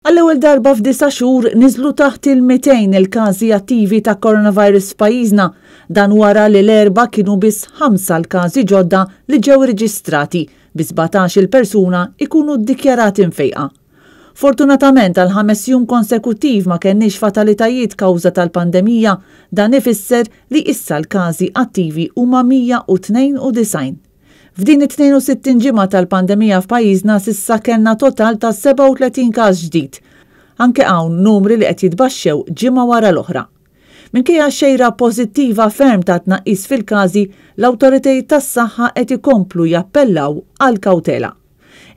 Għall-ewwel darba f'disa' xhur niżlu taħt il-200 il-każi attivi ta' coronavirus f'pajjiżna. Dan wara li l-Erbgħa kienu biss ħamsa l-każi ġodda li ġew irreġistrati, bi 17-il persuna jkunu ddikjarati mfejqa. Fortunatament għal ħames jum konsekuttiv ma kellniex fatalitajiet kawża tal-pandemija, dan ifisser li issa l-każi attivi huma 192. F'din it-62 ġimgħa tal-pandemija f'pajjiżna s'issa kellna total ta' 37 każ ġdid. Anke hawn numri li qed jitbaxxew ġimgħa wara l-oħra. Minkejja x-xejra pożittiva ferm ta' tnaqqis fil-każi, l-awtoritajiet tas-saħħa qed ikomplu jappellaw għall-kawtela.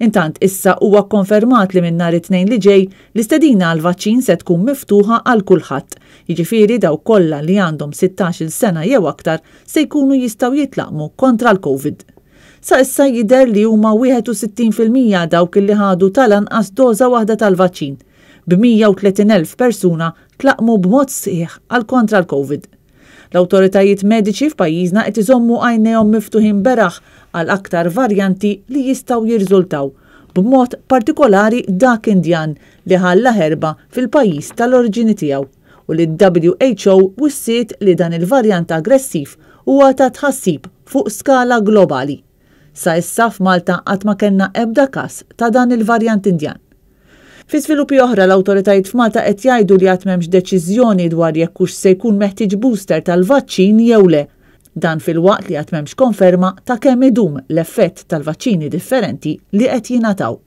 Intant issa huwa kkonfermat li minn nhar it-Tnejn li ġej, l-istedina għall-vaċċin se tkun miftuħa għal kulħadd. Jiġifieri dawk kollha li għandhom 16-il sena jew aktar se jkunu jistgħu jitlaqqmu kontra l-Covid. Sa issa jidher li huma 61% dawk li ħadu tal-anqas doża waħda tal-vaċċin, b'130,000 persuna tlaqqmu b'mod sħiħ għal kontra l-Covid. L-awtoritajiet mediċi f'pajjiżna qed iżommu għajnejhom miftuħin beraħ għal aktar varjanti li jistgħu jirriżultaw, b'mod partikolari dak Indjan li ħalla ħerba fil-pajjiż tal-oriġini tiegħu u li d-WHO wissiet li dan il-varjant aggressiv huwa ta' tħassib fuq skala globali. Sa issa f'Malta qatt ma kellna ebda każ ta' dan il-varjant Indjan. Fi żviluppi oħra l-awtoritajiet f'Malta qed jgħidu li għad m'hemmx deċiżjoni dwar jekk hux se jkun meħtieġ booster tal-vaċċin jew le. Dan filwaqt li għad m'hemmx konferma ta' kemm idum l-effett tal-vaċċini differenti li qed jingħataw.